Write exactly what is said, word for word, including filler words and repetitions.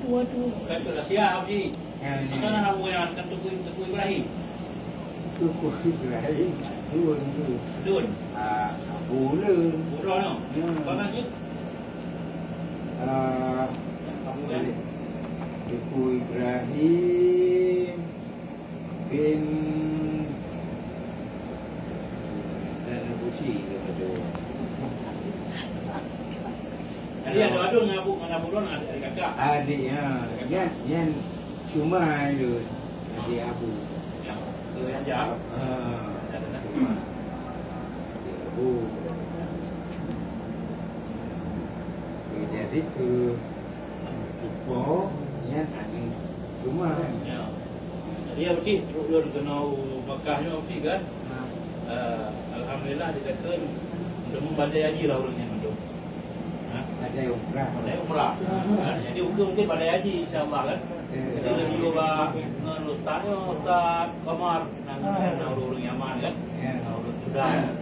Bukan tu rahsia, Abdi. Ya, ni. Maka nama yang akan Teungku, Teungku Ibrahim? Teungku Ibrahim, Dun tu. Dun. Ah, Abu Lun. Abu Lun, no? Ya. Apa nama dia? Ah, Abu Lun. Teungku Ibrahim bin Abu Lun. Jadi, ada, ada dengan Abu, dengan Abu Lun, ada, ada kakak. Adik, ya. Ada kakak. Nyan, nyan cuma ada. Adik Abu. Ya. Tu yang jam. Ah. Ada, ada. Adik Abu. Jadi, ke Cupo nyan aneuk cuma. Ya. Jadi, ya, beutih, trok lôn keunoe u Makkah nyoe, beutih kan? Ha. Eh, alhamdulillah, dikatakan, untuk membadai haji lah ureueng nyan mandum. Ha? Badai umrah. Badai umrah. Ha, jadi, ukeue mungkin badai haji, insya Allah, kan? Ya. Jadi, lôn jumpa ngon ustaz nyoe, Ustaz Komar, nang, nang ureueng Yaman, kan? Ya. Nang ureueng Sudan.